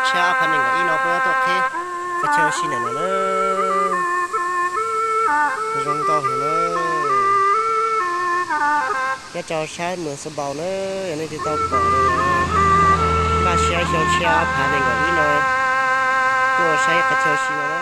Tshab ob phav nees nkaum ib no peb tuaj qhib qhov chaw ua si ntawm no na. Zoo nkauj heev na. Nyob rau sab Mường Sapa na, yog nej tsis tau pom, npaj siab xyoo tshiab ob phav nees nkaum ib no tuaj saib qhov chaw ua si no na.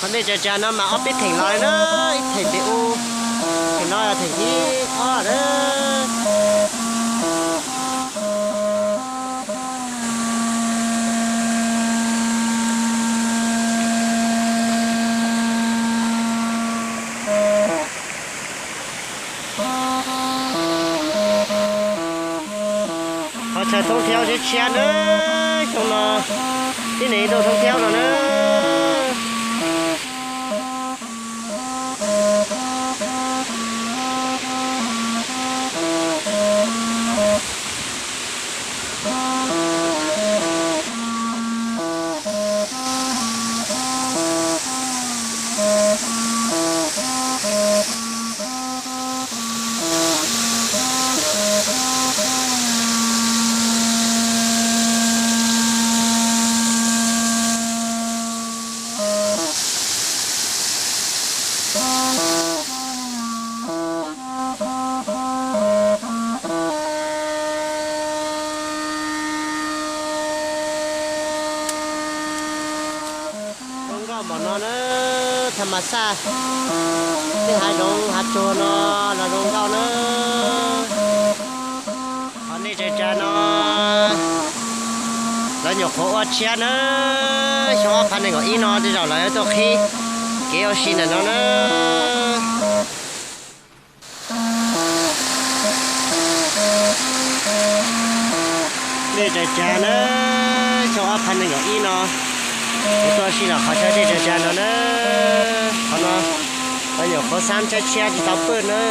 Qhov nej tsav tsav no mas ob peb theem los li na, ib theem tim u, theem no yog theem thib ob na. Qhov chaw thoob thiab tshiab tshiab na, xyoo no tib neeg tuaj thoob thiab no na. Zoo nkauj npaum no na, tham mas xaj, tej hav zoov hav tsuag no los zoo nkauj na. Qhov nej tsav tsav no lawv nyuam qhuav ua tshiab na, xyoo ob phav nees nkaum ib no tej zaum lawv tuaj qhib kev ua si ntawm no na. Dej tsav tsav na, xyoo ob phav nees nkaum ib no, kuv tuaj ua si los qhov chaw dej tsav tsav no na. Qhov no lawv nyuam qhuav xab tshaib tshiab tsis tau pwj na.